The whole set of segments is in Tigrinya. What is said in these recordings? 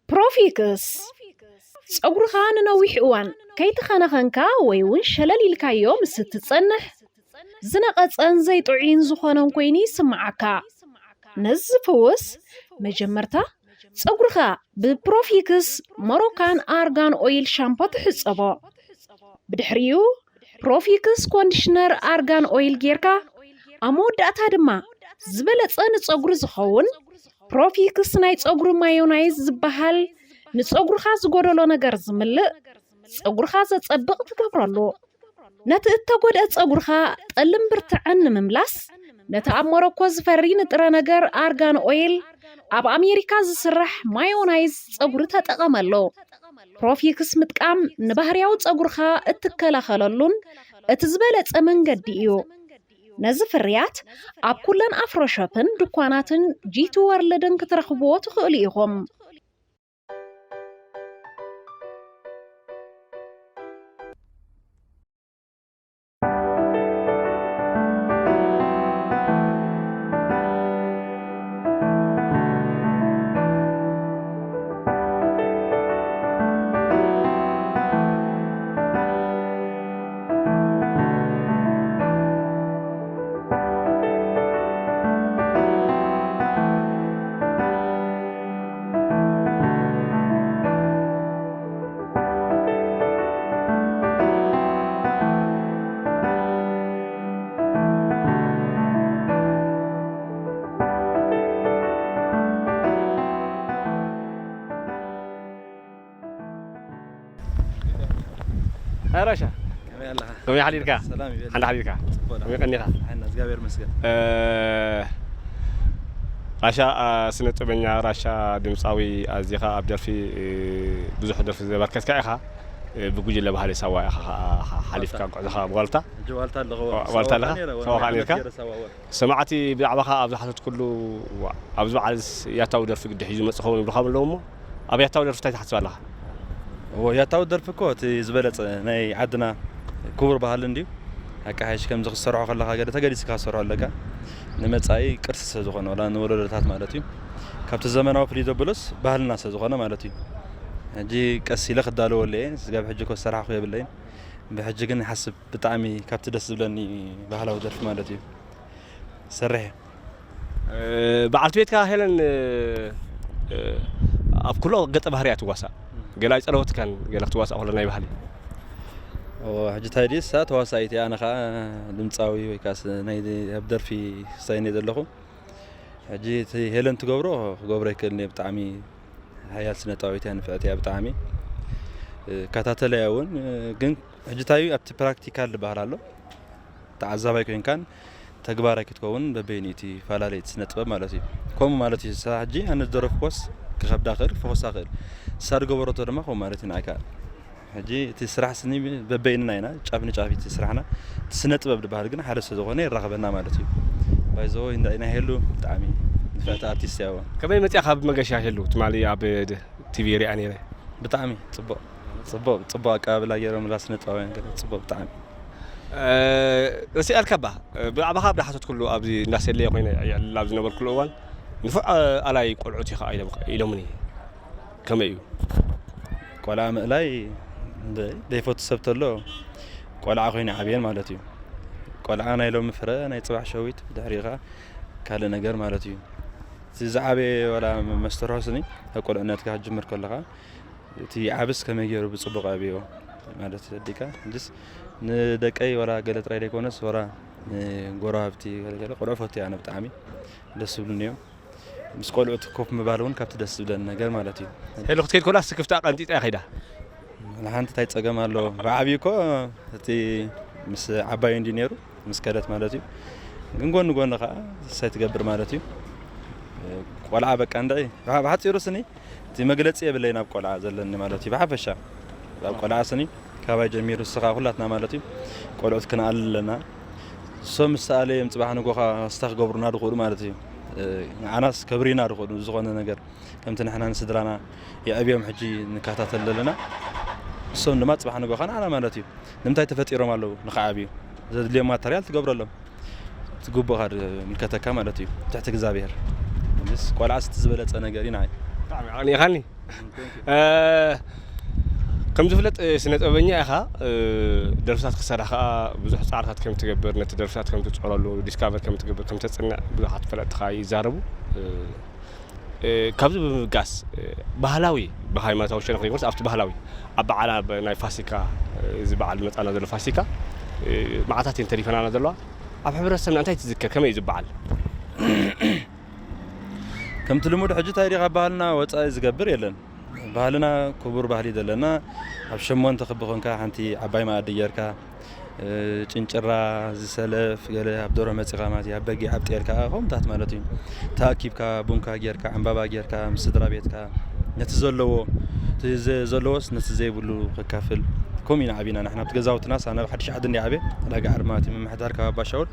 ፕሮፊክስ፣ ጸጉርኻ ንነዊሕ እዋን ከይተኸናኸንካ ወይ እውን ሸለል ኢልካዮ ምስ እትጸንሕ፣ ዝነቐጸን ዘይጥዑይን ዝኾነን ኮይኑ ይስምዓካ። ነዚ ዝፍውስ፣ መጀመርታ ጸጉርኻ ብፕሮፊክስ ሞሮካን ኣርጋን ኦይል ሻምፖ ትሕጸቦ። ብድሕሪኡ ፕሮፊክስ ኮንዲሽነር ኣርጋን ኦይል ጌርካ፣ ኣብ መወዳእታ ድማ ዝበለጸ ንጸጉሪ ዝኸውን ፕሮፊክስ ናይ ጸጉሪ ማዮናይዝ ዝበሃል ንጸጉርኻ ዝጎደሎ ነገር ዝምልእ፣ ጸጉርኻ ዘጸብቕ ትገብረሉ። ነቲ እተጎድአ ጸጉርኻ ጠልን ብርትዐን ንምምላስ፣ ነቲ ኣብ ሞሮኮ ዝፈሪ ንጥረ ነገር ኣርጋን ኦይል፣ ኣብ ኣሜሪካ ዝስራሕ ማዮናይዝ ጸጉሪ ተጠቐመሉ። ፕሮፊክስ ምጥቃም ንባህርያዊ ጸጉርኻ እትከላኸለሉን እቲ ዝበለጸ መንገዲ እዩ። ነዚ ፍርያት ኣብ ኩለን ኣፍሮ ሾፕን ድኳናትን ጂቲ ወርልድን ክትረኽብዎ ትኽእሉ ኢኹም። ኣራሻ ከመይ ኣለኻ? ከመይ ሓሊልካ? ሰላም ይበል። ሓንዳ ሓሊልካ? ጽቡቕ ዳ። ከመይ ቀኒኻ? ሓና እግዚኣብሔር ይመስገን። እ፣ ራሻ፣ አ፣ ስነ ጥበበኛ ራሻ ድምጻዊ ኣዚኻ ኣብ ደርፊ፣ እ፣ ብዙሕ ደርፊ ዘበርከትካ ኢኻ። እ፣ ብጉጅለ ባህሊ ሳዋ ኢኻ ሓሊፍካ ጉዕዞኻ ኣብ ዋልታ። ሕጂ ዋልታ ኣለኹ። ዋ-፣ ዋልታ ኣለኻ? ሳዋ ነይረ፣ ሳዋ ነይረ። ሰማዕቲ ብዛዕባኻ ኣብ ዝሓተትኩሉ፣ ኣብዚ በዓል ያታዊ ደርፊ ግዲ ሒዙ መጽእ ኸውን ይብልኻ ኣለዉ እሞ፣ ኣብ ያታዊ ደርፊ እንታይ ትሓስብ ኣለኻ? እዎ፣ ያታዊ ደርፊ እኮ እቲ ዝበለጸ ናይ ዓድና ክቡር ባህሊ እንድዩ። ኣቃሓይሽ ከምዚ ክትሰርሖ ከለኻ ገለ ተገዲስካ ክትሰርሖ ኣለካ። ንመጻኢ ቅርሲ ስለ ዝኾነ፣ ወላ ንወለዶታት ማለት እዩ። ካብቲ ዘመናዊ ፍልይ ዘብሎስ ባህልና ስለ ዝኾነ ማለት እዩ። ሕጂ ቀስ ኢለ ክዳለወሉ እየ። ስጋብ ሕጂ እኮ ዝሰራሕኩ የብለይን። ብሕጂ ግን ይሓስብ ብጣዕሚ ካብቲ ደስ ዝብለኒ ባህላዊ ደርፊ ማለት እዩ። ሰርሐ። እ፣ በዓልቲ ቤትካ ሄለን፣ እ፣ እ፣ ኣብ ኩሎ ገጸ ባህርያ ትዋሳእ። ገለ ኣይጸለወትካን፣ ገለ ክትዋሳእ ከሎ ናይ ባህሊ። ኦ፣ ሕጂ እንታይ ድዩ፣ እሳ ተዋሳኢት እያ፣ ኣነ ኸኣ ድምጻዊ ወይ ከኣ ስ-፣ ናይ፣ ኣብ ደርፊ ክሳይን እየ ዘለኹ። ሕጂ እቲ ሄለን ትገብሮ ክገብሮ ኣይክእልን እየ፣ ብጣዕሚ ሓያል ስነ ጥበባዊት እያ፣ ንፍዕቲ እያ ብጣዕሚ። እ፣ እከታተላ እየ እውን፣ እ፣ ግን ሕጂ እንታይ እዩ፣ ኣብቲ ፕራክቲካል ዝበሃል ኣሎ። ተዓዛባይ ኮይንካን ተግባራይ ክትከውን በበይኑ እቲ ፈላለየ እቲ ስነ ጥበብ ማለት እዩ። ከምኡ ማለት እዩ። ንሳ ሕጂ ኣነ ዝደረፍኩዎስ ክኸብዳ ክእል፣ ክፈኹሳ ክእል። ንሳ ዝገበረቶ ድማ ከምኡ ማለት እዩ ንዓይ ከኣ። ሕጂ እቲ ስራሕ ስኒ በበይንና ኢና፣ ጫፍ ንጫፍ እቲ ስራሕና። እቲ ስነ ጥበብ ዝበሃል ግን ሓደ ስለ ዝኾነ የራኽበና ማለት እዩ። ባይዘወይ እንዳ ኢና ሄሉ ብጣዕሚ ንፍዕቲ ኣርቲስት እያ። ከመይ መጺኣ ካብ መገሻ ሄሉ ትማሊ ኣብ ድ-፣ ቲቪ ሪኣ ነይረ። ብጣዕሚ ጽቡቕ፣ ጽቡቕ፣ ጽቡቕ ኣቀባብላ ገይሮምላ ስነ ጥበባውያን ገለ ጽቡቕ ብጣዕሚ። እ፣ ርእሲ ኣልካባ፣ እ፣ ብዛዕባኻ ኣብ ዝሓተትኩሉ ኣብዚ እንዳ ሴለየ ኮይነ የዕልል ኣብ ዝነበርኩሉ እዋን፣ ንፉዕ፣ እ፣ ኣላይ ቆልዑት ኢኻ ኢሎም-፣ ኢሎምኒ። ከመይ እዩ? ቆልዓ ምእላይ እንደ-፣ ዘይፈቱ ሰብ ተሎ፣ ቆልዓ ኮይኑ ይዓብየን ማለት እዩ። ቆልዓ ናይ ሎሚ ፍረ፣ ናይ ጽባሕ ሸዊት፣ ድሕሪኡ ኸኣ ካልእ ነገር ማለት እዩ። እቲ ዝዓበየ ዋላ መስተርሖ ስኒ፣ ካብ ቁልዕነትካ ክትጅምር ከለኻ፣ እቲ ዓብስ ከመይ ገይሩ ብጽቡቕ ኣዕብዮ ማለት ኣዲካ። ሕጅስ ንደቀይ ዋላ ገለ ጥራይ ዘይኮነስ፣ ዋላ ንጎረባብቲ ገለ ገለ ቆልዑ ፈቱ እየ ኣነ ብጣዕሚ። ደስ ዝብሉኒ እዮም። ምስ ቆልዑት ኮፍ ምባል እውን ካብቲ ደስ ዝብለኒ ነገር ማለት እዩ። ሄሎ ክትከይድ ከላ ስክፍታ ቀንጢጣ እያ ከይዳ። ዋላ ሓንቲ እንታይ ጸገም ኣለዎ? ብዓብዩ እኮ እቲ ምስ ዓባዩ እንድዩ ነይሩ፣ ምስ ከደት ማለት እዩ። ግን ጎኒ ጎኒ ከኣ እሳይ ትገብር ማለት እዩ። ቆልዓ በቃ እንድዒ፣ ብሓ-፣ ብሓጺሩ ስኒ እቲ መግለጺ የብለይን ኣብ ቆልዓ ዘለኒ ማለት እዩ። ብሓፈሻ ኣብ ቆልዓ ስኒ ካባይ ጀሚሩ እስኻ ኩላትና ማለት እዩ። ቆልዑት ክንኣልል ኣለና። እሶም ምስ ተኣለዮም ጽባሕ ንጎኻ ስታ ክገብሩና ድኽእሉ ማለት እዩ። እ፣ ንዓናስ ከብርዩና ድኽእሉ ዝኾነ ነገር። ከምቲ ንሕና ንስድራና የዕብዮም ሕጂ ንከታተል ዘለና። እሶም ድማ ጽባሕ ንጎኻ ንዓና ማለት እዩ። ንምንታይ ተፈጢሮም ኣለዉ? ንኽዓብዩ። ዘድልዮም ማተርያል ትገብረሎም። እቲ ግቡእኻ ድ-፣ ምልከተካ ማለት እዩ። ትሕቲ እግዚኣብሔር። ምስ ቆልዓስ እቲ ዝበለጸ ነገር እዩ ንዓይ። ብጣዕሚ ኣቕኒእኻኒ። እ፣ ከም ዝፍለጥ፣ እ፣ ስነ ጥበበኛ ኢኻ። እ፣ ደርፍታት ክሰርሕ ከኣ ብዙሕ ጻዕርታት ከም ትገብር፣ ነቲ ደርፍታት ከም ትጽዕረሉ፣ ዲስካቨር ከም ትገብር፣ ከም ተጽንዕ ብዙሓት ፈለጥትኻ ይዛረቡ። እ፣ እ፣ ካብዚ ብምብጋስ፣ እ፣ ባህላዊ፣ ብሃይማኖታዊ ሸነኽ ዘይኮነስ ኣብቲ ባህላዊ፣ ኣብ በዓል፣ ኣብ ናይ ፋሲካ፣ እ፣ እዚ በዓል መጻና ዘሎ ፋሲካ፣ እ፣ መዓታት እየን ተሪፈናና ዘለዋ። ኣብ ሕብረተሰብና እንታይ ትዝክር? ከመይ እዩ ዝበዓል? ከምቲ ልሙድ ሕጂ እንታይ ዲኻ ባህልና ወጻኢ ዝገብር የለን። ባህልና ክቡር ባህሊ ዘለና፣ ኣብ ሸሞንተ ክቢ ኮንካ ሓንቲ ዓባይ መኣዲ ጌርካ፣ እ፣ ጭንጭራ፣ ዝሰለፍ፣ ገለ ኣብ ደርሆ መጺኻ ማለት እዩ፣ ኣብ በጊዕ ኣብ ጤል ከኣ ከምኡታት ማለት እዩ። ተኣኪብካ፣ ቡንካ ጌርካ፣ ዕምባባ ጌርካ፣ ምስ ስድራ ቤትካ፣ ነቲ ዘለዎ፣ እቲ ዘ-፣ ዘለዎስ ነቲ ዘይብሉ ከካፍል፣ ከምኡ ኢና ዓቢና ንሕና። ኣብቲ ገዛውትና፣ ኣነ ኣብ ሓድሽ ዓዲ እንድየ ዓብየ፣ ዕዳጋ ዓርቢ ማለት እዩ፣ ምምሕዳር ከባቢ ባሻውል፣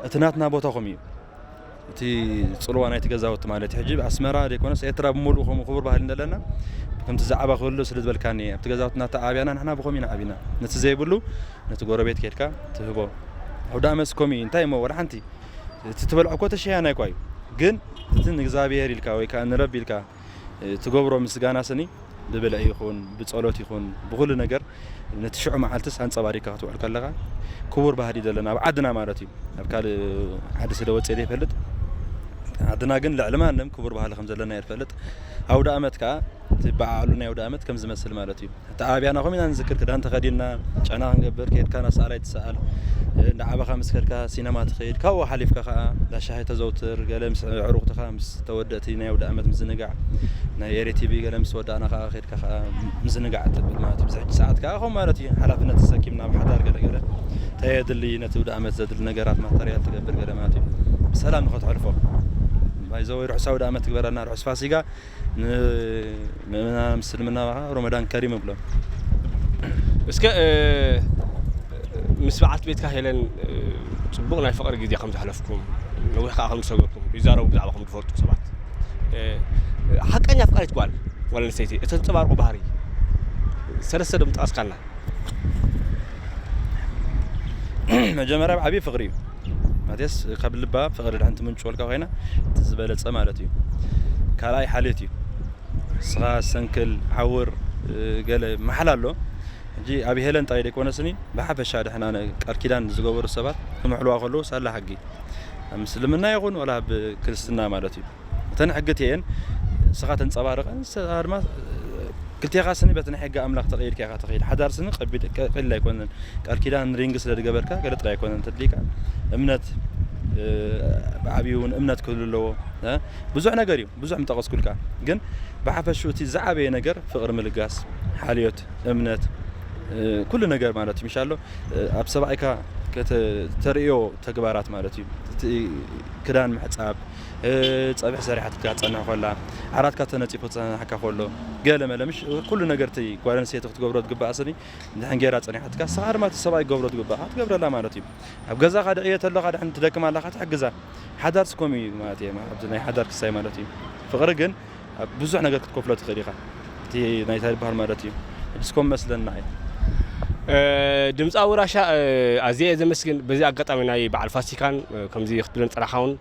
እቲ ናትና ቦታ ከምኡ እዩ። እቲ ጽልዋ ናይቲ ገዛውቲ ማለት እዩ። ሕጂ ኣስመራ ዘይኮነስ ኤርትራ ብምሉኡ ከምኡ ክቡር ባህሊ እንደለና፣ ከምቲ ዛዕባ ክህሉ ስለ ዝበልካኒ፣ ኣብቲ ገዛውቲ እናተዓብያና ንሕና ብኸምኡ ኢና ዓቢና። ነቲ ዘይብሉ ነቲ ጎረቤት ኬድካ ትህቦ። ኣውደ ኣመት ከምኡ እዩ። እንታይ እሞ ወላ ሓንቲ እቲ ትበልዖ እኮ ተሸያናይ እኳ እዩ። ግን እቲ ንእግዚኣብሔር ኢልካ ወይ ከኣ ንረቢ ኢልካ ትገብሮ ምስጋና ስኒ ብብልዒ ይኹን፣ ብጸሎት ይኹን፣ ብኹሉ ነገር ነቲ ሽዑ መዓልትስ ኣንጸባሪካ ክትውዕል ከለኻ ክቡር ባህሊ ዘለና ኣብ ዓድና ማለት እዩ። ኣብ ካልእ ዓዲ ስለ ወጺኤ ዘይፈልጥ፣ ዓድና ግን ልዕሊ ማንም ክቡር ባህሊ ከም ዘለና እየ ዝፈልጥ። ኣውደ ኣመት ከኣ እቲ በዓሉ ናይ ኣውደ ኣመት ከም ዝመስል ማለት እዩ። እቲ ኣብያና ከምኡ ኢና ንዝክር፣ ክዳን ተኸዲንና፣ ጨና ክንገብር፣ ከይድካ ናብ ሰኣላይ ትሰኣል፣ እንዳ ዓበኻ ምስ ከድካ ሲነማ ትኸይድ፣ ካብኡ ሓሊፍካ ከኣ እንዳ ሻሂ ተዘውትር፣ ገለ ምስ ኣዕሩኽትኻ፣ ምስ ተወደእቲ ናይ ኣውደ ኣመት ምዝንጋዕ፣ ናይ ኤሪ ቲቪ ገለ ምስ ወዳእና ከኣ ከይድካ ከኣ ምዝንጋዕ ትብል ማለት እዩ። ኣብዚ ሕጂ ሰዓት ከኣ ከምኡ ማለት እዩ፣ ሓላፍነት ተሰኪምና ኣብ ሓዳር ገለ ገለ እንታይ የድሊ፣ ነቲ ኣውደ ኣመት ዘድሊ ነገራት ማተርያል ትገብር ገለ ማለት እዩ። ብሰላም ንኸተሕልፎ። ባይዘወይ ርሑስ ኣውደ ኣመት ትግበረልና፣ ርሑስ ፋሲጋ። ንምእመናን ምስልምና ኸዓ ሮመዳን ከሪም እብሎም። እስከ፣ እ፣ ምስ በዓልቲ ቤትካ ሄለን፣ እ፣ ጽቡቕ ናይ ፍቕሪ ግዜ ከም ዘሕለፍኩም፣ ነዊሕ ከኣ ከም ዝሰገርኩም ይዛረቡ ብዛዕባኹም ዝፈልጡ ሰባት። እ፣ ሓቀኛ ኣፍቃሪት ጓል፣ ጓል ኣንስተይቲ እተንጸባርቖ ባህሪ ሰለስተ ዶ ምጠቐስካልና? መጀመርያ ብዓብዪ ፍቕሪ እዩ። ማለትስ ካብ ልባ ፍቕሪ ድሕን ትምንጭወልካ ኮይና እቲ ዝበለጸ ማለት እዩ። ካልኣይ ሓልዮት እዩ። ንስኻ ሰንክል፣ ዓውር፣ እ፣ ገለ መሓላ ኣሎ። ሕጂ ኣብ ሄለን ጥራይ ዘይኮነስኒ ብሓፈሻ ድሕን ኣነ ቃል ኪዳን ዝገበሩ ሰባት ክምሕልዋ ከለዉ ሳላ ሕጊ ኣብ ምስልምና ይኹን ወላ ኣብ ክርስትና ማለት እዩ። እተን ሕግታት እየን ንስኻ ተንጸባርቐን፣ ንስኻ ድማ ክልቴኻ ስኒ በቲ ናይ ሕጊ ኣምላኽ ተቐይድካ ኢኻ ትኸይድ። ሓዳር ስኒ ቀቢድ-፣ ቀ-፣ ቀሊል ኣይኮነን። ቃል ኪዳን ሪንግ ስለ ዝገበርካ ገለ ጥራይ ኣይኮነን ተድሊካ። እምነት፣ እ፣ ብዓብዩ እውን እምነት ክህሉ ኣለዎ። እ፣ ብዙሕ ነገር እዩ፣ ብዙሕ ምጠቐስኩልካ። ግን ብሓፈሽኡ እቲ ዝዓበየ ነገር ፍቕሪ ምልጋስ፣ ሓልዮት፣ እምነት፣ እ፣ ኩሉ ነገር ማለት እዩ። ምሻሎ፣ እ፣ ኣብ ሰብኣይካ ከተ-፣ ተርእዮ ተግባራት ማለት እዩ። እቲ ክዳን ምሕጻብ፣ እ፣ ጸብሒ ሰሪሓትካ ትጸንሕ ኮላ፣ ዓራትካ ተነጺፉ ክጸናሕካ ኮሎ፣ ገለ መለ ምሽ ኩሉ ነገር እቲ ጓል ኣንስተይቲ ክትገብሮ ዝግባኣ ስኒ እንድሕን ጌራ ጸኒሓትካ፣ ንስኻ ድማ እቲ ሰብኣይ ክገብሮ ዝግባኣ ክትገብረላ ማለት እዩ። ኣብ ገዛኻ ደቕየ ተለኻ ድሕን ትደክም ኣለኻ ትሕግዛ። ሓዳር ስኮም እዩ ማለት እየ፣ ኣብዚ ናይ ሓዳር ክሳይ ማለት እዩ። ፍቕሪ ግን ኣብ ብዙሕ ነገር ክትከፍሎ ትኽእል ኢኻ። እቲ ናይታ ዝበሃል ማለት እዩ። ሕጂ ስኮም መስለና እዩ። እ፣ ድምፃዊ ራሻ፣ እ፣ ኣዝየ እየ ዘመስግን። በዚ ኣጋጣሚ ናይ በዓል ፋሲካን፣ እ፣ ከምዚ ክትብለን ጸናሕካ እውን፣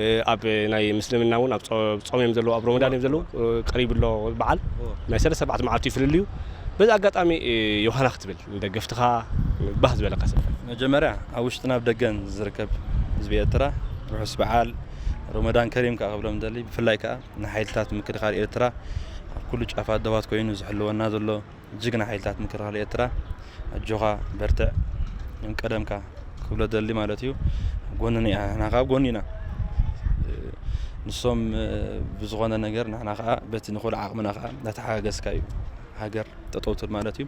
እ፣ ኣብ ናይ ምስልምና እውን ኣብ ጾ-፣ ጾም እዮም ዘለዉ፣ ኣብ ሮመዳን እዮም ዘለዉ፣ እ፣ ቀሪቡ ኣሎ በዓል። እዎ። ናይ ሰለስተ ኣርባዕተ መዓልቲ እዩ ፍልልዩ። በዚ ኣጋጣሚ፣ እ፣ ዮሃና ክትብል ንደገፍትኻ ባህ ዝበለካ ሰብ። መጀመርያ ኣብ ውሽጥን ኣብ ደገን ዝርከብ ህዝቢ ኤርትራ ርሑስ በዓል ሮመዳን ከሪም ከኣ ክብሎም ደሊ፣ ብፍላይ ከኣ ንሓይልታት ምክልኻል ኤርትራ ኣብ ኩሉ ጫፋት ዶባት ኮይኑ ዝሕልወና ዘሎ ጅግና ሓይልታት ምክልኻል ኤርትራ፣ ኣጆኻ በርትዕ፣ ከም ቀደምካ ክብሎ ደሊ ማለት እዩ። ኣብ ጎንና ኢና፣ ንሕና ከኣ ኣብ ጎኒ ኢና። ንሶም ብዝኾነ ነገር ንሕና ከኣ በቲ ንኽእሎ ዓቕምና ከኣ እናተሓጋገዝካ እዩ ሃገር ጠጠው ትብል ማለት እዩ።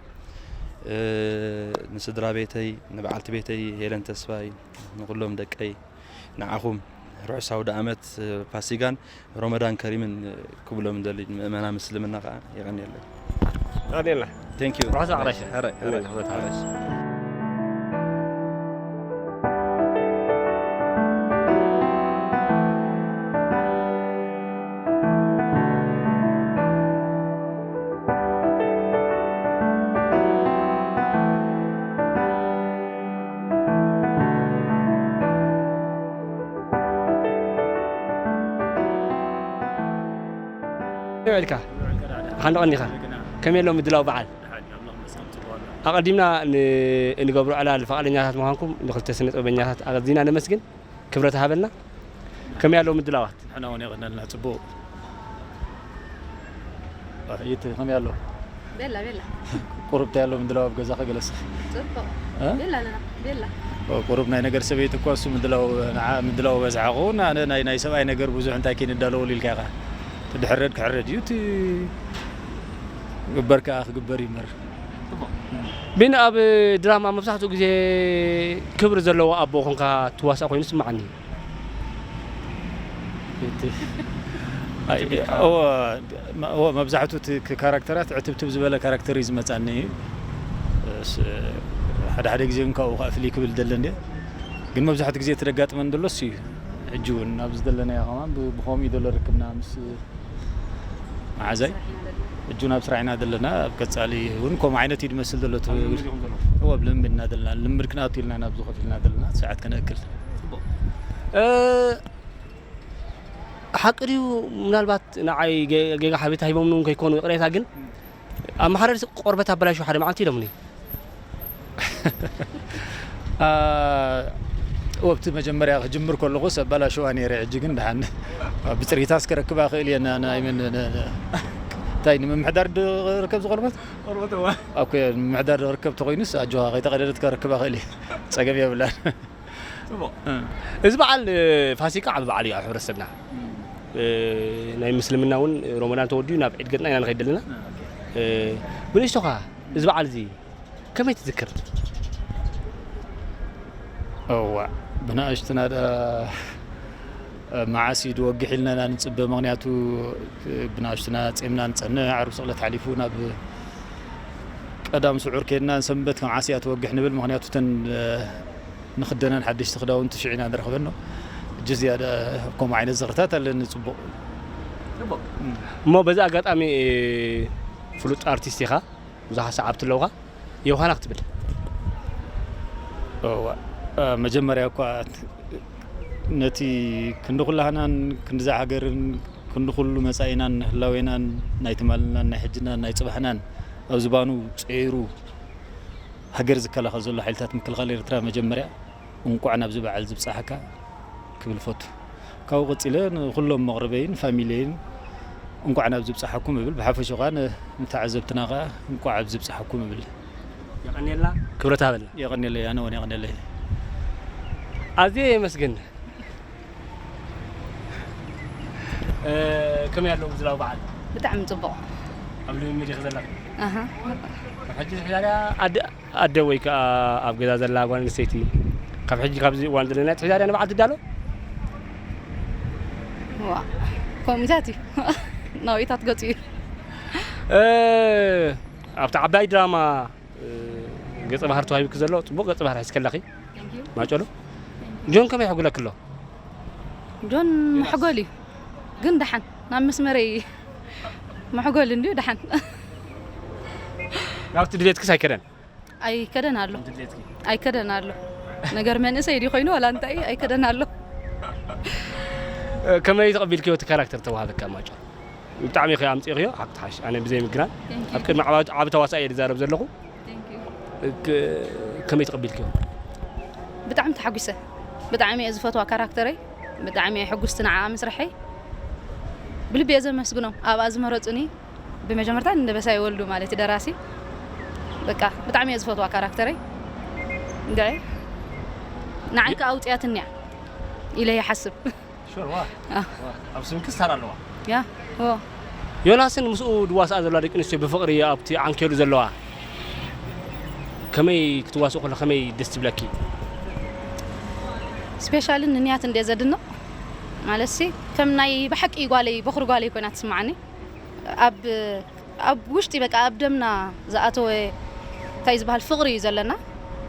ንስድራ ቤተይ፣ ንበዓልቲ ቤተይ ሄለን ተስፋይ፣ ንኹሎም ደቀይ፣ ንዓኹም ርሑስ ኣውደ ኣመት ፋሲጋን ሮመዳን ከሪምን ክብሎም ደሊ፣ ንምእመናን ምስልምና ከኣ የቐንየለይ። የቐንየልና። Thank you። ርሑስ በዓል። ሕራይ፣ ሕራይ፣ ሕራይ። ሕራይ። ከመይ ውዒልካ? ሓንዶ ቀኒኻ? ከመይ ኣሎ ምድላው በዓል? ኣቐዲምና ን-፣ እንገብሮ ዕላል ፍቓደኛታት ምዃንኩም ንክልተ ስነ ጥበበኛታት ኣቐዲምና ነመስግን። ክብረት ሃበልና። ከመይ ኣሎ ምድላዋት? ንሕና እውን የቐነልና፣ ጽቡቕ። ኣሕይቲ ከመይ ኣሎ? ቤላ፣ ቤላ። ቁሩብ እንታይ ኣሎ ምድላው ኣብ ገዛኸ ገለስ? ጽቡቕ። እ? ቤላ ኣለና፣ ቤላ። ኦ፣ ቁሩብ ናይ ነገር ሰበይቲ እኮ እሱ ምድላው፣ ንዓ ምድላው በዝሓ ክኸውን፣ ኣነ ናይ፣ ናይ ሰብኣይ ነገር ብዙሕ እንታይ ከይንዳለወሉ ኢልካ ኢኻ። እቲ ድሕረድ ክሕረድ እዩ፣ እቲ ግበር ከኣ ክግበር እዩ እምበር። ቢኒ፣ ኣብ ድራማ መብዛሕትኡ ግዜ ክብሪ ዘለዎ ኣቦ ኮንካ ትዋሳእ ኮይኑ ይስምዓኒ። እቲ፣ ኣይ፣ እዎ፣ መ-፣ እዎ፣ መብዛሕትኡ እቲ ክ-፣ ካራክተራት ዕትብትብ ዝበለ ካራክተር እዩ ዝመጻኒ። ስ-፣ ሓደ ሓደ ግዜ እውን ካብኡ ከኣ ፍልይ ክብል ደለ እንድየ። ግን መብዛሕትኡ ግዜ እቲ ደጋጥመን ዘሎ እሱ እዩ። ሕጂ እውን ኣብዚ ዘለናዮ ከማን ብ-፣ ብኸምኡ እዩ ዘሎ ርክብና ምስ መዓዛይ። ሕጂ እውን ኣብ ስራሕ ኢና ዘለና። ኣብ ቀጻሊ እውን ከምኡ ዓይነት እዩ ዝመስል ዘሎ። እቲ ኣብ ልምምድ ኢኹም ዘለኹም? እዎ፣ ኣብ ልምምድ ኢና ዘለና። ልምምድ ክንኣቱ ኢልና ኢና ኣብዚ ኮፍ ኢልና ዘለና። ሰዓት ከነእክል። ጽቡቕ። እ፣ ሓቂ ድዩ? ምናልባት ንዓይ ገ-፣ ጌጋ ሓቤታ ሂቦምኒ እውን ከይኮኑ ይቕሬታ፣ ግን ኣመሓዳሪ ቆርበት ኣበላሽው ሓደ መዓልቲ ኢሎምኒ። አ፣ ወብቲ መጀመርያ ክጅምር ከለኹስ ኣበላሽዋ ነይረ። ሕጂ ግን ደሓን ብጽሪታስ ከረክባ ክእል እየ። ና-፣ ናይ ምን-፣ ነ-፣ ነ-፣ እንታይ ንምምሕዳር ዶ ክርከብ ዝቆርበት? ቆርበት እዋ። ኣኮ፣ ንምምሕዳር ዶ ክርከብ ተኾይኑስ ኣጆኻ ከይተቐደደት ከረክባ ክእል እየ። ጸገም የብላን። ጽቡቕ። እ። እዚ በዓል፣ እ፣ ፋሲካ ዓቢ በዓል እዩ ኣብ ሕብረተሰብና። እም። እ፣ ናይ ምስልምና እውን ሮመዳን ተወዲኡ ናብ ዒድ ገጽና ኢና ንኸይድ ዘለና። እ፣ ኦኬ። እ፣ ብንእሽቶኻ እዚ በዓል እዚ ከመይ ትዝክር? እዋ፣ ብንእሽትና ዳ-፣ መዓስ እዩ ዝወግሕ ኢልና ኢና ንጽበ። ምኽንያቱ ብንእሽትና ጼምና ንጸንሕ፣ ዓርቢ ስቕለት ሓሊፉ ናብ ቀዳም ስዑር ኬድና ንሰንበት ከም ዓስያ ትወግሕ ንብል። ምኽንያቱ እተን፣ እ፣ ንኽደነን ሓደሽቲ ክዳውንቲ ሽዑ ኢና ንረኽበን። ሕጂ ዝያዳ ከምኡ ዓይነት ዝኽርታት ኣለኒ። ጽቡቕ። ጽቡቕ። እም። እሞ በዚ ኣጋጣሚ፣ እ፣ ፍሉጥ ኣርቲስት ኢኻ፣ ብዙሓት ሰዓብቲ ኣለውኻ፣ ዮሃና ክትብል? እዋ፣ እ፣ መጀመርያ እኳ ነቲ ክንዲ ኩላህናን ክንድዛ ሃገርን ክንዲ ኩሉ መጻኢናን ህላዌናን ናይ ትማልናን ናይ ሕጅናን ናይ ጽባሕናን ኣብ ዝባኑ ጸይሩ ሃገር ዝከላኸል ዘሎ ሓይልታት ምክልኻል ኤርትራ መጀመርያ እንቋዕ ናብዚ በዓል ዝብጻሕካ ክብል እፈቱ። ካብኡ ቀጺለ ንኹሎም መቕርበይን ፋሚልየይን እንቋዕ ናብዚ ብጻሕኩም እብል። ብሓፈሽኡ ኸኣ ን-፣ ንተዓዘብትና ኸኣ እንቋዕ ኣብዚ ብጻሕኩም እብል። የቐንየልና፣ ክብረት ሃበልና። የቐንየለይ፣ ኣነ እውን የቐንየለይ። ኣዝየ የመስግን። እ፣ ከመይ ኣሎ ምዝላው በዓል? ብጣዕሚ ጽቡቕ። ኣብ ልምምድ ኢኺ ዘለኺ? ኣሃ። ሕጂ ዝሕዳርያ ኣደ፣ ኣደ ወይ ከኣ ኣብ ገዛ ዘላ ጓል ኣንስተይቲ ካብ ሕጂ ካብዚ እዋን ዘለና ትሕዳርያ ንበዓል ትዳሎ? ዋ፣ ከምኡታት እዩ። ናውኢታት ገጹ እዩ። እ፣ ኣብቲ ዓባይ ድራማ፣ እ፣ ገጸ ባህሪ ተዋሂብኪ ዘሎ ጽቡቕ ገጸ ባህሪ ሒዝኪ ኣለኺ። Thank you። ማጨሎ። Thank you። ጆን ከመይ ይሕጉለኪ ኣሎ? ጆን መሕጎል እዩ። ግን ደሓን ናብ መስመረይ መሕጎል እንድዩ ደሓን። ናብቲ ድሌትክስ ኣይከደን? ኣይከደን ኣሎ። ድሌትኪ? ኣይከደን ኣሎ። ነገር መንእሰይ ድዩ ኮይኑ ዋላ እንታይ ኣይከደን ኣሎ። እ፣ ከመይ ተቐቢልክዮ እቲ ካራክተር ተዋሃበካ ማጨሎ? ብጣዕሚ ኢኺ ኣምጺእኽዮ፣ ሓቂ ትሓሽ። ኣነ ብዘይ ምግናን፣ Thank you። ኣብ ቅድሚ ዓቢ፣ ዓቢ ተዋሳኢ እየ ዝዛረብ ዘለኹ። Thank you። እ፣ ከ-፣ ከመይ ተቐቢልክዮ? ብጣዕሚ ተሓጒሰ። ብጣዕሚ እየ ዝፈትዋ ካራክተረይ። ብጣዕሚ እየ ሕጉስቲ ንዓኣ ምስርሐይ። ብልቢ እየ ዘመስግኖም ኣብኣ ዝመረጹኒ። ብመጀመርታ ንደበሳይ ወልዱ ማለት እዩ ደራሲ። በቃ ብጣዕሚ እየ ዝፈትዋ ካራክተረይ። እንግዒ ንዓይ ከኣ ኣውጽያትኒ እያ ኢለ ይሓስብ። ሹር፣ ዋ። አ። ዋ። ኣብ ስምኪ ስታር ኣለዋ። ያ፣ ዎ። ዮናስን ምስኡ ዝዋስኣ ዘለዋ ደቂ ኣንስትዮ ብፍቕሪ ኣብቲ ዓንኬሉ ዘለዋ ከመይ ክትዋስኡ ከሎ ከመይ ደስ ትብለኪ? ስፔሻሊ ንንያት እንደ ዘድንቕ ማለትሲ ከም ናይ ብሓቂ ጓለይ፣ በኹሪ ጓለይ ኮይና ትስምዓኒ። ኣብ፣ ኣብ ውሽጢ በቃ ኣብ ደምና ዝኣተወ እንታይ ዝበሃል ፍቕሪ እዩ ዘለና።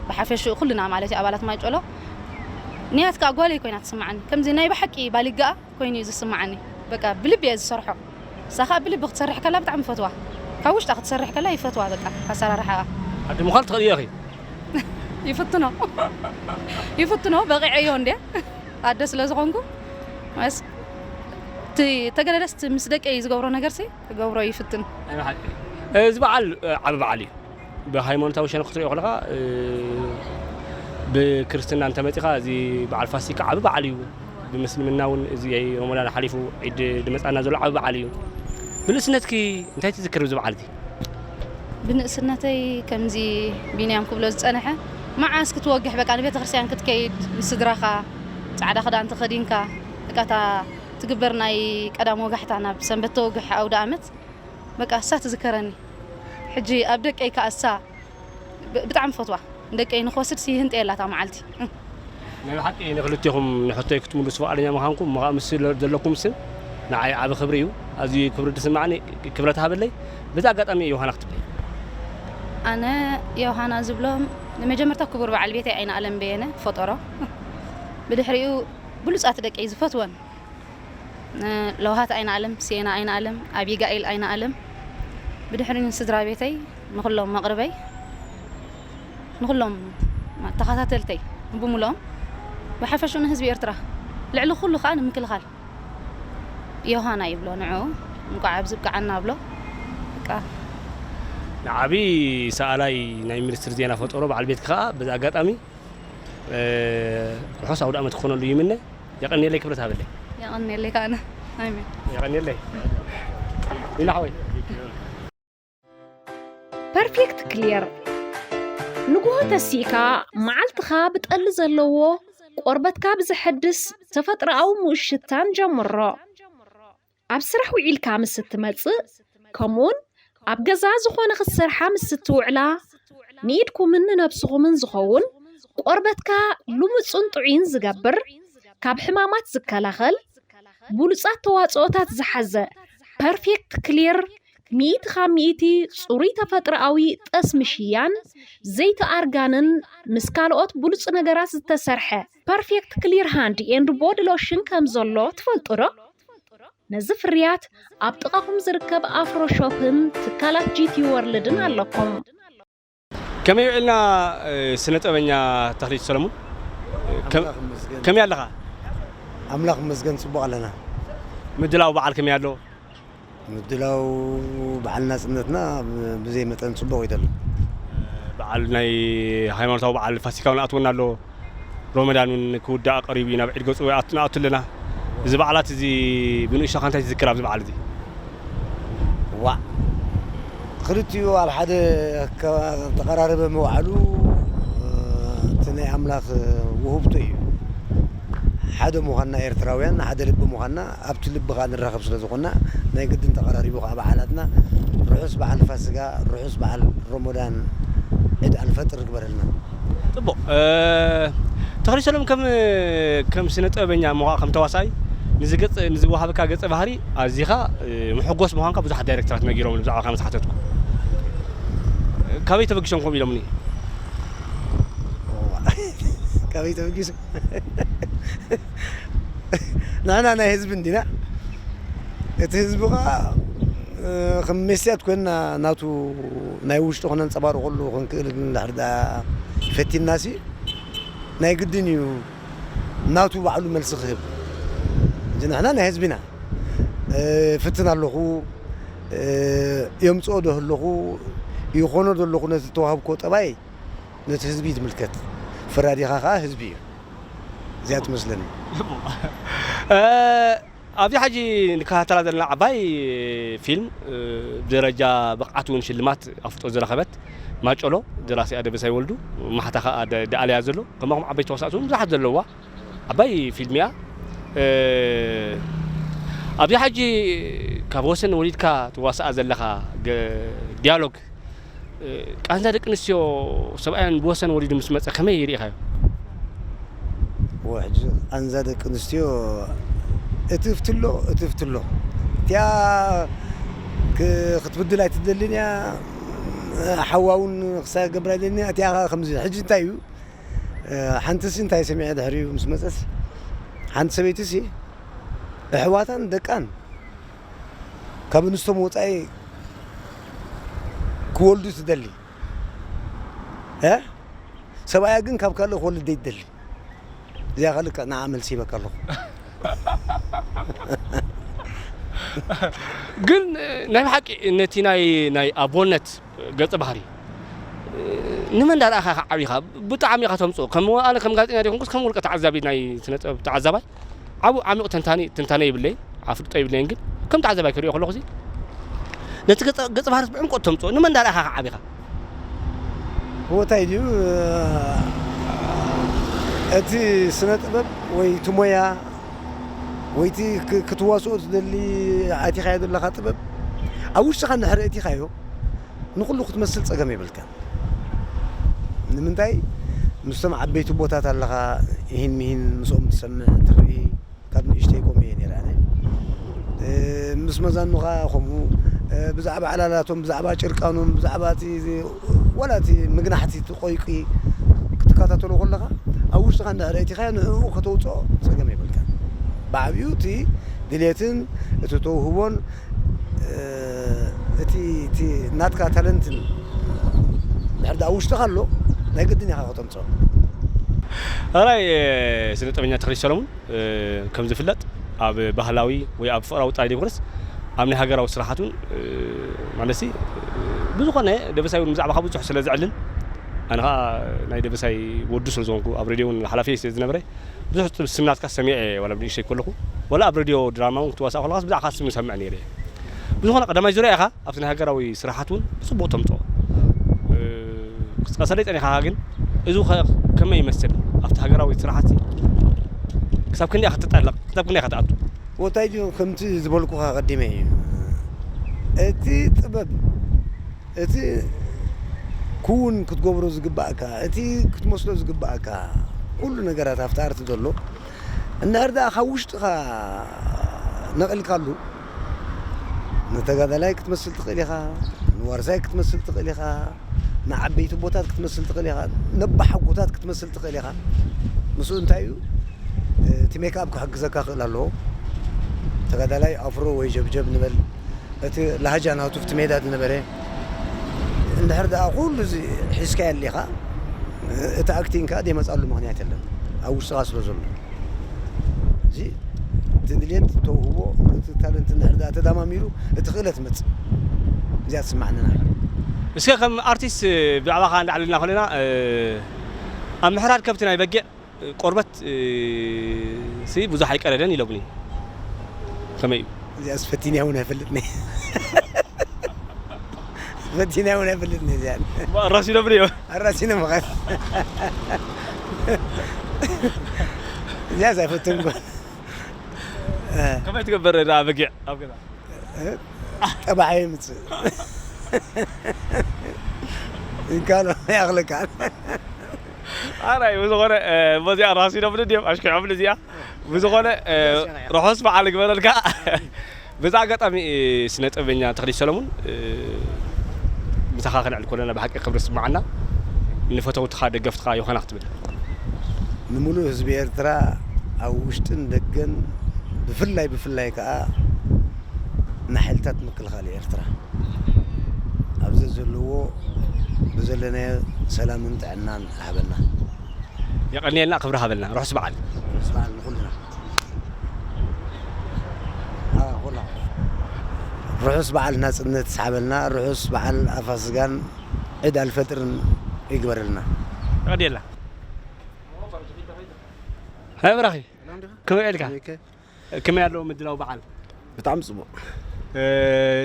ብሓፈሽኡ ኩልና ማለት እዩ ኣባላት ማይጨሎ። ንያት ከኣ ጓለይ ኮይና ትስምዓኒ። ከምዚ ናይ ብሓቂ ባሊጋኣ ኮይኑ እዩ ዝስምዓኒ። በቃ ብልቢ እየ ዝሰርሖ። ንሳ ከኣ ብልቢ ክትሰርሕ ከላ ብጣዕሚ ይፈትዋ። ካብ ውሽጣ ክትሰርሕ ከላ ይፈትዋ በቃ ኣሰራርሓኣ። ኣደ ምዃን ትኽእሊ ኢኺ። ይፍትኖ። ይፍትኖ በቒዐዮ እንድየ። ኣደ ስለ ዝኾንኩ። መስ-፣ እቲ ተገደደስቲ ምስ ደቀይ ዝገብሮ ነገርሲ ክገብሮ ይፍትን። ኣይ፣ ብሓቂ። እዚ በዓል፣ እ፣ ዓቢ በዓል እዩ። ብሃይማኖታዊ ሸነኽ ክትሪኦ ከለኻ፣ እ፣ ብክርስትና እንተመጺኻ፣ እዚ በዓል ፋሲካ ዓቢ በዓል እዩ። ብምስልምና እውን እዚ ረመዳን ሓሊፉ ዒድ ዝመጻና ዘሎ ዓቢ በዓል እዩ። ብንእስነትኪ እንታይ ትዝክር ኣብዚ በዓል እዚ? ብንእስነተይ ከምዚ ቢንያም ክብሎ ዝጸንሐ፣ መዓስ ክትወግሕ፣ በቃ፣ ንቤተ ክርስቲያን ክትከይድ፣ ምስ ስድራኻ ጻዕዳ ክዳን ተኸዲንካ፣ በቃ፣ እታ ትግበር ናይ ቀዳም ወጋሕታ፣ ናብ ሰንበት ተወግሕ ኣውደ ኣመት፣ በቃ፣ እሳ ትዝከረኒ። ሕጂ ኣብ ደቀይ ከኣ እሳ ብ-፣ ብጣዕሚ ፈትዋ። ንደቀይ ንክወስድ ሲ ይህንጠየላ እታ መዓልቲ። ናይ ብሓቂ ንክልቴኹም ንሕቶይ ክትምልሱ ፍቓደኛ ምዃንኩም፣ ምዃ-፣ ምስ ዘለ-፣ ዘለኩም ስም ንዓይ ዓቢ ክብሪ እዩ። ኣዝዩ ክብሪ ዝስማዓኒ፣ ክብረት ሃበለይ። በዚ ኣጋጣሚ ዮሃና ክትብል። ኣነ ዮሃና ዝብሎም ንመጀመርታ ክቡር በዓል ቤተይ ኣይንኣለም በየነ ፈጠሮ። ብድሕሪኡ ብሉጻት ደቀይ ዝፈትወን፣ እ፣ ለውሃት ኣይንኣለም፣ ሲየና ኣይንኣለም፣ ኣቢጋኤል ኣይንኣለም። ብድሕሪኡ ንስድራ ቤተይ፣ ንኹሎም መቕርበይ፣ ንኹሎም ተኸታተልተይ ብሙሉኦም፣ ብሓፈሽኡ ንህዝቢ ኤርትራ፣ ልዕሊ ኩሉ ከኣ ንምክልኻል ዮሃና ይብሎ። ንዕኡ እንቋዕ ኣብዚ ብቅዓና እብሎ። በቃ። ንዓቢ ሰኣላይ ናይ ሚኒስትሪ ዜና ፈጠሮ በዓል ቤትኪ ከኣ በዚ ኣጋጣሚ፣ እ፣ ርሑስ ኣውደ ኣመት ክኾነሉ ይምነ። የቐንየለይ፣ ክብረት ሃበለይ። የቐንየለይ ከኣ ኣነ። ኣሜን። የቐንየለይ። ኢላ ሓወይ። ፐርፌክት ክሊር ንግሆ ተሲእካ መዓልትኻ ብጠሊ ዘለዎ ቆርበትካ ብዘሐድስ ተፈጥሮኣዊ ምኡት ሽታን ጀምሮ። ኣብ ስራሕ ውዒልካ ምስ እትመጽእ ከምኡውን ኣብ ገዛ ዝኾነ ክትሰርሓ ምስ እትውዕላ ንኢድኩምን ንነብስኹምን ዝኸውን ቆርበትካ ልሙጽን ጥዑይን ዝገብር ካብ ሕማማት ዝከላኸል ብሉጻት ተዋጽኦታት ዝሓዘ ፐርፌክት ክሊር ሚእቲ ካብ ሚእቲ ጽሩይ ተፈጥሮኣዊ ጠስሚ ሽያን ዘይቲ ኣርጋንን ምስ ካልኦት ብሉጽ ነገራት ዝተሰርሐ ፐርፌክት ክሊር ሃንድ ኤንድ ቦዲ ሎሽን ከም ዘሎ ትፈልጡ ዶ? ነዚ ፍርያት ኣብ ጥቓኹም ዝርከብ ኣፍሮ ሾፕን ትካላት ጂቲ ወርልድን ኣለኩም። ከመይ ውዒልና? ስነ ጥበበኛ ተኽሊት ሰለሙን፣ ከመይ ኣለኻ? ኣምላኽ ይመስገን፣ ጽቡቕ ኣለና። ምድላው በዓል ከመይ ኣሎ? ምድላው በዓል ናጽነትና ብዘይ መጠን ጽቡቕ እዩ ዘሎ። በዓል ናይ ሃይማኖታዊ በዓል ፋሲካ እውን ኣትወና ኣሎ። ሮመዳን እውን ክውዳእ ቀሪቡ እዩ፣ ናብ ዒድ ገጹ ኣት- ንኣቱ ኣለና። እዚ በዓላት እዚ ብንእሽቶኻ እንታይ ትዝክር ኣብዚ በዓል እዚ? ዋዕ፣ ክልቲኡ ኣብ ሓደ ከ- ተቐራረበ ምውዓሉ፣ እቲ ናይ ኣምላኽ ውህብቶ እዩ። ሓደ ምዃንና ኤርትራውያን ሓደ ልቢ ምዃንና ኣብቲ ልቢ ከኣ ንራኸብ ስለ ዝኾንና ናይ ግድን ተቐራሪቡ ከኣ በዓላትና። ርሑስ በዓል ፋሲጋ፣ ርሑስ በዓል ሮሞዳን፣ ዒድ ኣልፈጥር ይግበረልና። ጽቡቕ። ተኽሊ ሰሎም ከም ከም ስነ ጥበበኛ እሞ ከኣ ከም ተዋሳኣይ ንዚ ገጽ ንዝወሃበካ ገጸ ባህሪ ኣዚኻ ምሕጎስ ምዃንካ ብዙሓት ዳይሬክተራት ነጊሮም ብዛዕባኻ ምስ ሓተትኩ። ካበይ ተበጊሶም ከምኡ ኢሎምኒ? ካበይ ተበጊሱ? ንሕና ናይ ህዝቢ እንዲና። እቲ ህዝቢ ኸዓ ከም ሜስያት ኮይንና ናቱ ናይ ውሽጡ ክነንጸባርቐሉ ክንክእል እንድሕር ደኣ ፈቲንናሲ ናይ ግድን እዩ ናቱ ባዕሉ መልሲ ክህብ። እዚ ንሕና ናይ ህዝቢ ኢና። ፍትን ኣለኹ፣ የምጽኦ ዶ ኣለኹ፣ ይኾኖ ዶ ኣለኹ ነቲ ዝተዋህብኮ ጠባይ ነቲ ህዝቢ እዩ ዝምልከት። ፈራዲኻ ኸዓ ህዝቢ እዩ። እዚኣ ትመስለኒ። ኣብዚ ሕጂ ንከታተላ ዘለና ዓባይ ፊልም ብደረጃ ብቕዓት እውን ሽልማት ኣፍልጦ ዝረኸበት ማጨሎ ደራሲኣ ደበሳይ ወልዱ ማሕታ ኸዓ ደኣለያ ዘሎ ከማኹም ዓበይቲ ተዋሳእቲ እውን ብዙሓት ዘለዋ ዓባይ ፊልም እያ። ኣብዚ ሕጂ ካብ ወሰን ወሊድካ ትዋስኣ ዘለኻ ዲያሎግ ቃንዛ ደቂ ኣንስትዮ ሰብኣየን ብወሰን ወሊዱ ምስ መፀ ከመይ ርኢኻዮ? ሕጂ ቃንዛ ደቂ ኣንስትዮ እትፍትሎ እትፍትሎ እቲኣ ክትብድል ኣይትደልን እያ። ሓዋ እውን ክሳብ ገብራ ኣይደልን እያ። እቲኣ ከምዚ ሕጂ እንታይ እዩ ሓንትሲ እንታይ ሰሚዐ ድሕሪኡ ምስ መፀስ ሓንቲ ሰበይትሲ ኣሕዋታን ደቃን ካብ ኣንስቶም ወፃኢ ክወልዱ ትደሊ እ ሰብኣያ ግን ካብ ካልእ ክወልድ ዘይትደሊ። እዚኣ ካልእ ንዓ መልሲ ሂበካ ኣለኹ። ግን ናይ ብሓቂ ነቲ ናይ ናይ ኣቦነት ገጸ ባህሪ ንመን እንዳረኣኻ ኢኻ ዓቢኻ? ብጣዕሚ ኢኻ ተምጽኦ። ከም ኣነ ከም ጋዜጠኛ ዘይኮንኩስ ከም ውልቀ ተዓዛቢ ናይ ስነ ጥበብ ተዓዛባይ ዓቡ ዓሚቕ ተንታኒ ትንታነ ይብለይ ኣፍልጦ ይብለይን ግን ከም ተዓዛባይ ክሪኦ ከለኹ እዚ ነቲ ገጸ ገጸ ባህሪ ብዕምቆት ተምጽኦ ንመን እንዳረኣኻ ኢኻ ዓቢኻ? ቦታ እዩ እቲ ስነ ጥበብ ወይ እቲ ሞያ ወይቲ ክትዋስኦ ትደሊ ኣቲኻዮ ዘለኻ ጥበብ ኣብ ውሽጥኻ እንድሕር እቲኻዮ ንኩሉ ክትመስል ጸገም የብልካን። ንምንታይ ምስቶም ዓበይቲ ቦታት ኣለኻ ይሂን ምሂን ምስኦም ትሰምዕ ትርኢ ካብ ንእሽተይ ከምኡ እየ ነይረ ኣነ። ምስ መዛኑኻ ከምኡ ብዛዕባ ዕላላቶም ብዛዕባ ጭርቃኖም ብዛዕባ እቲ ዋላ እቲ ምግናሕቲ እቲ ቆይቂ ክትከታተሎ ከለኻ ኣብ ውሽጥኻ እንድሕር እቲኻዮ ንዕኡ ከተውፅኦ ፀገም የብልካን። ብዓብዩ እቲ ድሌትን እቲ ተውህቦን እቲ እቲ ናትካ ታለንትን ድሕር ዳ ውሽጥኻ ኣሎ ናይ ግድን ኢኻ ከተምፅኦ። ኣራይ ስነ ጥበበኛ ተኽሊ ሰለሙን ከም ዝፍለጥ ኣብ ባህላዊ ወይ ኣብ ፍቕራዊ ጥራይ ዘይኮነስ ኣብ ናይ ሃገራዊ ስራሓት እውን ማለት ብዝኾነ ደበሳይ እውን ብዛዕባኻ ብዙሕ ስለ ዘዕልል ኣነ ከዓ ናይ ደበሳይ ወዱ ስለ ዝኾንኩ ኣብ ሬድዮ እውን ሓላፊ ስለ ዝነበረ ብዙሕ ስም ናትካ ሰሚዐ ዋላ ብንእሽተይ ከለኹ ዋላ ኣብ ሬድዮ ድራማ እውን ክትዋሳእ ከለኻስ ብዛዕካ ስም ይሰምዕ ነይረ። ብዝኾነ ቀዳማይ ዙርያ ኢኻ ኣብቲ ናይ ሃገራዊ ስራሓት እውን ብፅቡቕ ተምፅኦ። ክትቀሰለይ ፀኒኻ ግን እዚ ከ ከመይ ይመስል ኣብቲ ሃገራዊ ስራሓት ክሳብ ክንደይ ክትጠለቕ ክሳብ ክንደይ ክትኣቱ? ወታይ ድዩ ከምቲ ዝበልኩኻ ቀዲመ እዩ እቲ ጥበብ እቲ ክውን ክትገብሮ ዝግባእካ እቲ ክትመስሎ ዝግባእካ ኩሉ ነገራት ኣብቲ ኣርቲ ዘሎ እንድሕር ደኣ ካብ ውሽጥኻ ነቒልካሉ ንተጋዳላይ ክትመስል ትኽእል ኢኻ፣ ንዋርሳይ ክትመስል ትኽእል ኢኻ፣ ንዓበይቲ ቦታት ክትመስል ትኽእል ኢኻ፣ ነባሓጎታት ክትመስል ትኽእል ኢኻ። ምስኡ እንታይ እዩ እቲ ሜክኣፕ ክሕግዘካ ክእል ኣለዎ። ተጋዳላይ ኣፍሮ ወይ ጀብጀብ ንበል እቲ ላህጃ ናቱ ኣብቲ ሜዳ ዝነበረ እንድሕር ደኣ ኩሉ እዚ ሒዝካዮ ኣሊኻ እቲ ኣክቲንግ ከዓ ዘይመፅኣሉ ምኽንያት የለን ኣብ ውሽጥኻ ስለ ዘሎ። እዚ እቲ ድልየት ተውህቦ እቲ ታለንት እንድሕር ደኣ ተዳማሚሩ እቲ ክእለት መፅእ እዚኣ ትስማዕኒ ንዓይ። እስከ ከም ኣርቲስት ብዛዕባኻ እንዳዕለልና ከለና ኣብ ምሕራድ ከብቲ ናይ በጊዕ ቆርበት ሲ ብዙሕ ኣይቀደደን ኢሎምኒ ከመይ እዩ? እዚኣስ ፈቲንያ እውን ኣይፈልጥኒ ፈቲንያ እውን ኣይፈልጥኒ እዚኣ ኣራሲኖምኒ እዮም ኣራሲኖም ኸ እዚኣስ ኣይፈትንኩን ከመይ ትገብር ደኣ በጊዕ ኣብ ገዛ ጠባሕ የምፅእ ይካሎ ያኽለካ ኣራይ ብዝኾነ በዚኣ ራሲዶምኒ ድዮም ኣሽኪዖምኒ እዚኣ ብዝኾነ ርሑስ በዓል ግበረልካ በዚ ኣጋጣሚ ስነ ጥበበኛ ተኽሊ ሰለሙን ምሳኻ ክነዕል ኮለና ብሓቂ ክብሪ ስማዓና ንፈተውትኻ ደገፍትኻ ዮኸና ክትብል ንምሉእ ህዝቢ ኤርትራ ኣብ ውሽጥን ደገን ብፍላይ ብፍላይ ከዓ ንሓይልታት ምክልኻል ኤርትራ ኣብዚ ዘለዎ ብዘለናዮ ሰላምን ጥዕናን ይሃበና። የቐንየልና ክብሪ ሃበልና ርሑስ በዓል። ርሑስ በዓል ንኹልና። ርሑስ በዓል ናጽነት ይስሓበልና ርሑስ በዓል ኣፋስጋን ዒድ ኣልፈጥርን ይግበረልና። የቐንየልና። ሃይ በራኺ ከመይ ውዒልካ? ከመይ ኣሎ ምድላው በዓል? ብጣዕሚ ጽቡቕ።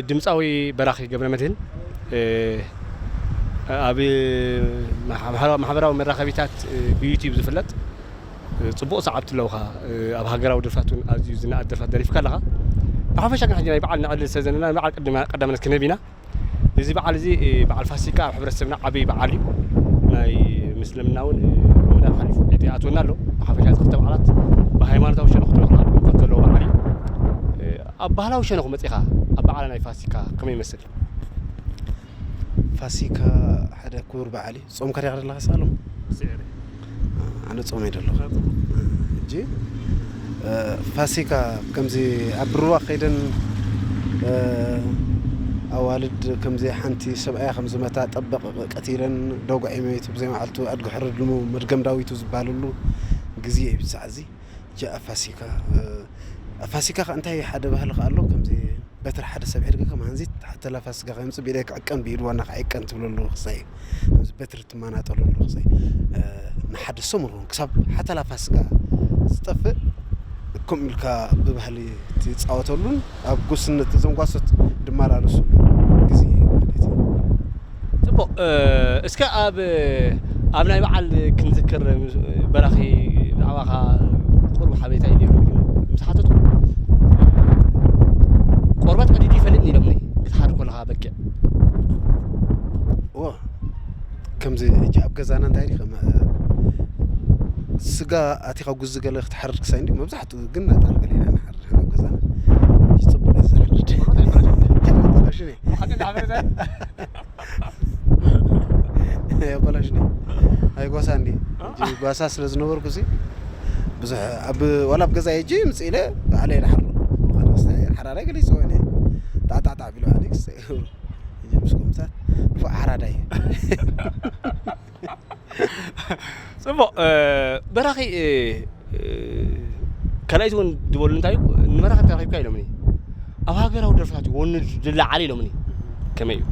ድምፃዊ በራኺ ገብረመድህን ኣብ ማሕበራዊ መራኸቢታት ብዩቲዩብ ዝፍለጥ ጽቡቕ ሰዓብቲ ኣለውኻ ኣብ ሃገራዊ ደርፍታት እውን ኣዝዩ ዝነኣድ ደርፍታት ደሪፍካ ኣለኻ ብሓፈሻ ግን ሕጂ ናይ በዓል ነዕልል ስለ ዘለና ንበዓል ቀዳምነት ክንህብ ኢና እዚ በዓል እዚ በዓል ፋሲካ ኣብ ሕብረተሰብና ዓብይ በዓል እዩ። ናይ ምስልምና እውን ረመዳን ሓሊፉ ዒድ ይኣትወና ኣሎ። ብሓፈሻ እዚ ክልተ በዓላት ብሃይማኖታዊ ሸነኹ ትረኽባ ዕምቆት ዘለዎ በዓል እዩ። ኣብ ባህላዊ ሸነኹ መፂኻ ኣብ በዓል ናይ ፋሲካ ከመይ ይመስል? ፋሲካ ሓደ ክቡር በዓል እዩ። ጾምካ ዲኻ ዘለኻ ሳሎም? ኣነ ጾመይ ደለኹ ሕጂ ፋሲካ ከምዚ ኣብ ሩባ ከይደን ኣዋልድ ከምዚ ሓንቲ ሰብኣያ ከም ዝመታ ጠበቕ ቀቲለን ደጉዒ መይቱ ብዘይ መዓልቱ ኣድጊ ሕረድ ድሙ መድገም ዳዊቱ ዝበሃለሉ ግዜ እዩ ብሳዕ እዚ ሕጂ ኣብ ፋሲካ ኣብ ፋሲካ ከ እንታይ ሓደ ባህሊ ከ ኣሎ ከምዚ በትሪ ሓደ ሰብ ሒድካ ከም ሃንዚት ሓተላ ፋሲካ ከምጽእ ብኢደ ክዕቀን ብኢድ ዋና ክዕቀን ትብለሉ ክሳይ እዩ። ከምዚ በትሪ ትመናጠለሉ ክሳይ፣ እ፣ ንሓደ ሰሙን ክኸውን ክሳብ ሓተላ ፋሲካ ዝጠፍእ ከምኡ ኢልካ ብባህሊ ትጻወተሉን ኣብ ጉስነት እዞም ጓሶት ድመላለሱሉ ግዜ እዩ ማለት እዩ። ጽቡቕ። እ፣ እስከ ኣብ ኣብ ናይ በዓል ክንዝክር፣ በራኺ፣ ብዛዕባኻ ቁሩብ ሓበሬታ እዩ ነይሩ፣ ግን ምስ ሓተትኩ፣ ቆርበት ቀዲዱ ይፈልጥኒ ኢሎምኒ ክትሓድር ከለኻ በጊዕ። እዎ፣ ከምዚ ሕጂ ኣብ ገዛና እንታይ ዲ ከም፣ እ፣ ስጋ ኣቲኻ ጉዚ ገለ ክትሓርድ ክሳይ እንዲ መብዛሕትኡ ግን ነጣል ገለ ኢና ንሓርድ ኣብ ገዛና። ሕጂ ጽቡቕ እየ ዝሓርድ። ኣበላሽኒ። ኣበላሽኒ። ኣይ ጓሳ እንዲ። ሕጂ ጓሳ ስለ ዝነበርኩ ሲ ብዙሕ ኣብ፣ ዋላ ኣብ ገዛ ሄጂ ምጽእ ኢለ ባዕለ ኢለ ሓሮ። ምዃኑ ክስታይ ሓራዳይ ገለ ይጽውዕኒ። ጣዕጣዕጣዕ ቢሉ ኣሌክስ። ሕጂ ምስ ኮምታት ንፉዕ ሓራዳይ። ጽቡቕ። እ፣ በራኺ፣ እ፣ እ፣ ካልኣይቲ እውን ዝበሉ እንታይ እዩ፣ ንበራኺ ተረኺብካ ኢሎምኒ። ኣብ ሃገራዊ ደርፍታት እዩ ወኑ ዝለዓል ኢሎምኒ። ከመይ እዩ?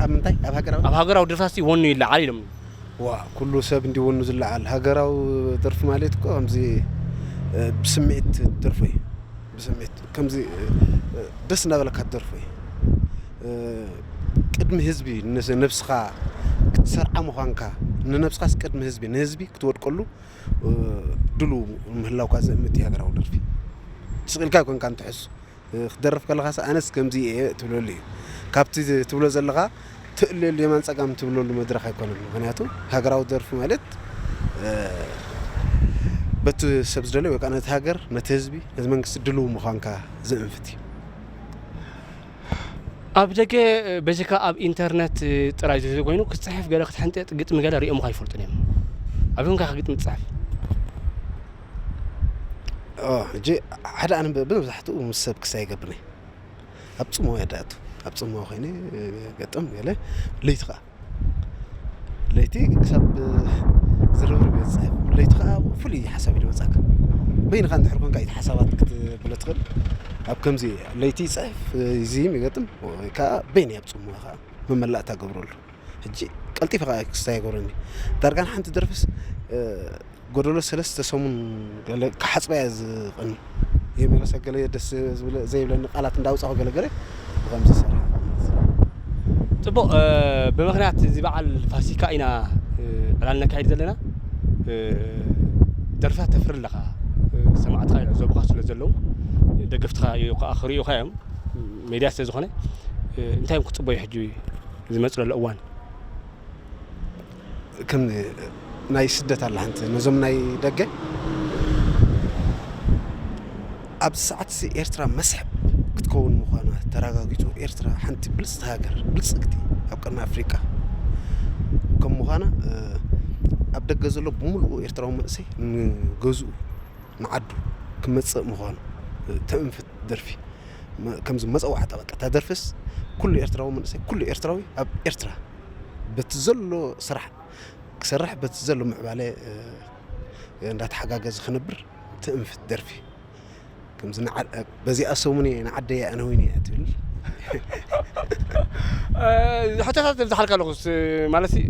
ኣብ ምንታይ? ኣብ ሃገራዊ? ኣብ ሃገራዊ ደርፍታት እዩ ወኑ ይለዓል ኢሎምኒ። ዋ፣ ኩሉ ሰብ እንዲ ወኑ ዝለዓል። ሃገራዊ ደርፊ ማለት እኮ ከምዚ፣ እ፣ ብስምዒት ደርፎ እዩ። ብስምዒት ከምዚ፣ እ፣ እ፣ ደስ እናበለካ ትደርፎ እዩ። እ፣ ቅድሚ ህዝቢ ንስ-፣ ነብስኻ ክትሰርዓ ምዃንካ፣ ንነብስኻስ ቅድሚ ህዝቢ፣ ንህዝቢ ክትወድቀሉ፣ እ፣ ድሉው ምህላውካ ዘእምት እዩ ሃገራዊ ደርፊ። ስቕ ኢልካ ኣይኮንካን ትሕሱ። እ፣ ክትደርፍ ከለኻስ ኣነስ ከምዚ እየ ትብለሉ እዩ። ካብቲ ትብሎ ዘለኻ ትእለሉ የማን ጸጋም ትብለሉ መድረኽ ኣይኮነን። ምኽንያቱ ሃገራዊ ደርፊ ማለት፣ እ፣ በቲ ሰብ ዝደለዮ ወይ ከኣ ነቲ ሃገር፣ ነቲ ህዝቢ፣ ነቲ መንግስቲ ድልው ምዃንካ ዘእንፍት እዩ። ኣብ ደገ፣ በዚካ ኣብ ኢንተርነት ጥራይ ዘይኮይኑ፣ ክትጽሕፍ ገለ ክትሕንጥጥ ግጥሚ ገለ ሪኦምኻ ይፈልጡን እዮም። ኣብ ኮንካ ግጥሚ ትጽሕፍ? ኦ፣ ሕጂ ሓደ ኣነ ብ-፣ ብመብዛሕትኡ ምስ ሰብ ክሳይ ይገብር እየ። ኣብ ጽምዋ እየ ዝኣቱ። ኣብ ጽምዋ ኮይነ ገጥም ገለ ለይቲ ከኣ። ለይቲ ክሳብ ዝርብርብ እየ ዝጽሕፍ። ለይቲ ከኣ ፍሉይ ሓሳብ እዩ ዝመጽኣካ። በይንኻ እንድሕር ኮንካ እዩ ሓሳባት ክትብሎ ትኽእል። ኣብ ከምዚ ለይቲ ይጽሕፍ፣ ይዝይም፣ ይገጥም፣ ወይ ከኣ በይነይ ኣብ ጽምዋ ከኣ መመላእታ ገብረሉ። ሕጂ ቀልጢፈ ከኣ ክስታይ ይገብረኒ። ዳርጋ ንሓንቲ ደርፍስ፣ እ፣ ጎደሎ ሰለስተ ሰሙን ገለ ክሓጽባ እየ ዝቐኒ። የመለሰ ገለ ደስ ዝብለ-፣ ዘይብለኒ ቃላት እንዳውጻኹ ገለ ገለ ብኸምዚ ይሰርሕ። ጽቡቕ፣ እ፣ ብምኽንያት እዚ በዓል ፋሲካ ኢና፣ እ፣ ዕላል ነካይድ ዘለና። እ፣ ደርፍታት ተፍሪ ኣለኻ። እ፣ ሰማዕትኻ ይዕዘቡኻ ስለ ዘለዉ፣ ደገፍትኻ እዩ ከኣ ክርእዩኻ እዮም። ሜድያ ስለ ዝኾነ፣ እ፣ እንታይ እዮም ክጽበዩ ሕጂ ዝመጽእ ዘሎ እዋን? ከም ናይ ስደት ኣላ ሓንቲ ነዞም ናይ ደገ ኣብዚ ሰዓት እዚ ኤርትራ መስሕብ ክትከውን ምዃና ተረጋጊጹ፣ ኤርትራ ሓንቲ ብልጽቲ ሃገር፣ ብልጽግቲ ኣብ ቅድሚ ኣፍሪቃ ከም ምዃና፣ እ፣ ኣብ ደገ ዘሎ ብምሉኡ ኤርትራዊ መንእሰይ ንገዝኡ ንዓዱ ክመጽእ ምዃኑ፣ እ፣ ተእንፍት ደርፊ። መ-፣ ከምዚ መጸዋዕታ በቃ፣ እታ ደርፍስ ኩሉ ኤርትራዊ መንእሰይ፣ ኩሉ ኤርትራዊ ኣብ ኤርትራ በቲ ዘሎ ስራሕ ክሰርሕ፣ በቲ ዘሎ ምዕባለ፣ እ፣ እንዳተሓጋገዘ ክነብር ትእንፍት ደርፊ። ከምዚ ንዓ-፣ በዚኣ ሰሙን እየ ንዓደይ ኣነ ወይኒ እየ ትብል። እ፣ ሕቶታት ዘብዝሓልካ ኣለኹስ፣ ማለት፣ እ፣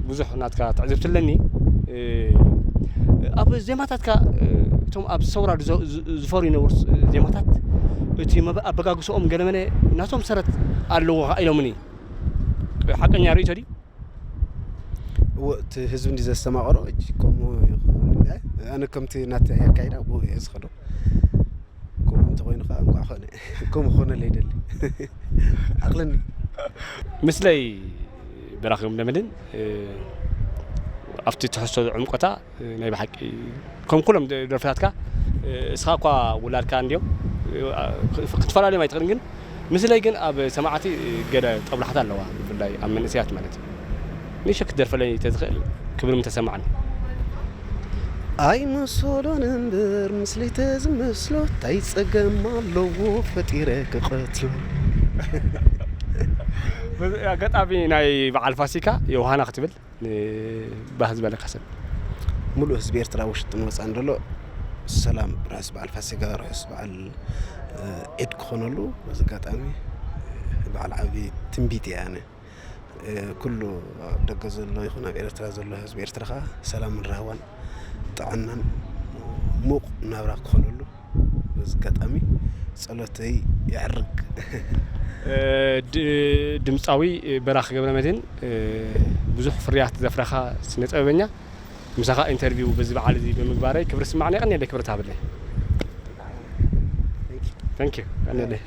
ብዙሕ ናትካ ትዕዝብቲ ኣለኒ። እ፣ ኣብ ዜማታትካ፣ እ፣ እቶም ኣብ ሰውራ ዝዘ-፣ ዝ-፣ ዝፈሩ ይነበሩ ዜማታት፣ እቲ መበ-፣ ኣበጋግስኦም ገለመለ ናቶም ሰረት ኣለዎ ከኣ ኢሎምኒ። ሓቀኛ ርእይቶ ድዩ? እዎ፣ እቲ ህዝቢ እንዲ ዘስተማቐሮ፣ እጂ ከምኡ ይኸውን እንዳ፣ ኣነ ከምቲ ናተይ ኣካይዳ ብኡ እየ ዝኸዶ። ከምኡ እንተኾይኑ ከኣ እንኳዕ ኾነ። ከምኡ ክኾነለይ ይደሊ። ዓቕልኒ። ምስለይ በራኺ ወልደመድህን፣ እ፣ ኣብቲ ትሕዝቶ ዕምቆታ፣ እ፣ ናይ ብሓቂ ከም ኩሎም ደ-፣ ደርፍታትካ፣ እ፣ እስኻ እኳ ውላድካ እንድዮም፣ እ፣ ኣ-፣ ክ-፣ ክትፈላለዮም ኣይትኽእልን፣ ግን ምስለይ ግን ኣብ ሰማዕቲ ገለ ጠብላሕታ ኣለዋ፣ ብፍላይ ኣብ መንእሰያት ማለት እዩ። ንእሽቶ ክትደርፈለይ ተዝኽእል ክብል ምተሰማዕኒ። ኣይመሰሎን እምበር ምስለይ ተዝመስሎ፣ ታይ ጸገም ኣለዎ ፈጢረ ክቐትሎ። በዚ ኣጋጣሚ ናይ በዓል ፋሲካ ዮሃና ክትብል ንባህ ዝበለካ ሰብ። ሙሉእ ህዝቢ ኤርትራ ውሽጥን ወጻእን ዘሎ ሰላም፣ ርሑስ በዓል ፋሲካ፣ ርሑስ በዓል ዒድ ክኾነሉ በዚ ኣጋጣሚ በዓል ዓቢ ትንቢት እየ ኣነ። ኩሉ ኣብ ደገ ዘሎ ይኹን ኣብ ኤርትራ ዘሎ ህዝቢ ኤርትራ ኸዓ ሰላምን ራህዋን ጥዕናን ሙቕ ናብራ ክኾነሉ በዚ ኣጋጣሚ ጸሎተይ የዕርግ። ድምፃዊ በራኽ ገብረመድህን፣ ብዙሕ ፍርያት ዘፍረኻ ስነ ጥበበኛ፣ ምሳኻ ኢንተርቪው በዚ በዓል እዚ ብምግባረይ ክብሪ ስማዕኒ። የቐንየለይ ክብረት ሃበለይ። Thank you። የቐንየለይ።